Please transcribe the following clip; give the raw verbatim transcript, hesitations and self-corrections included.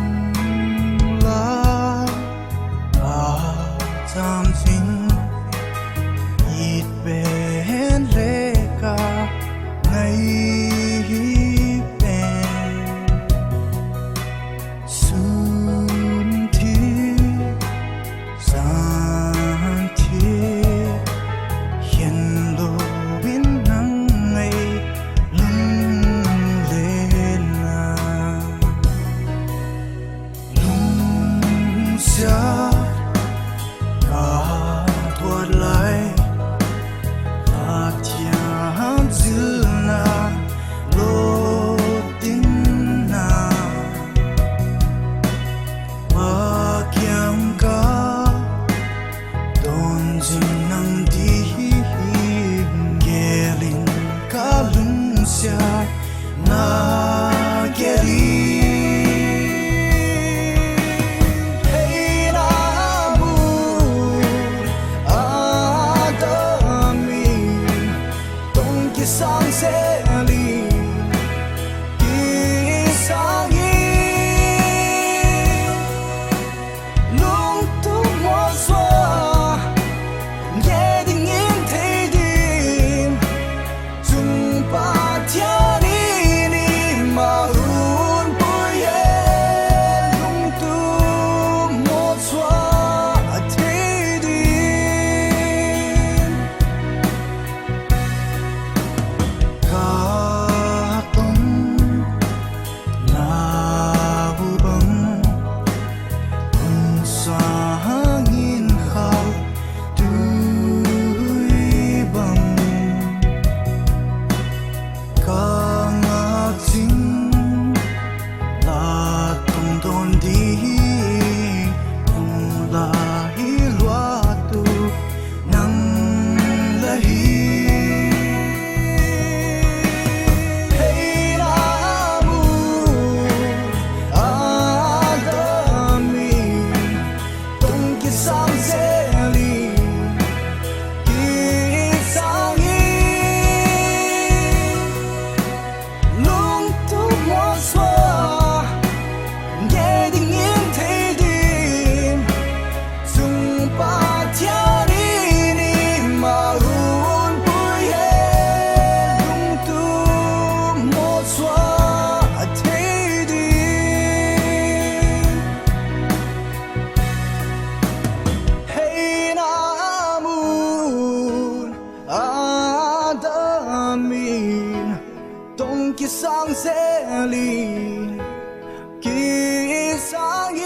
Lungla a cham zing, it pen le ka ngai hi pen. Sun thi, zan thi, khen lo in nang ei lunglen a. Lungsiat ka tuat lai, a thiam zilna lo tin a, a kiang ka dawn zing nang ding, gel in ka lungsiat na gel i. Theina mun a dam in, tong kisâng zel in, kisâng in, lungtup mawsua ngei dingin thei ding, chung Pathian in i ma hun pui e, lungtup mawsua thei ding. Ka tong na bu bang, hun sâng in khau tui bang, ka ngak zing la tong dawn ding, hung la hi luat u nang la hi. Theina mun a dam in, tong kisâng zel in, kisâng in, lungtup mawsua ngei dingin thei ding, chung Pathian in i ma hun pui e, lungtup mawsua thei ding. Theina mun a dam in, tong kisâng zel in, kisâng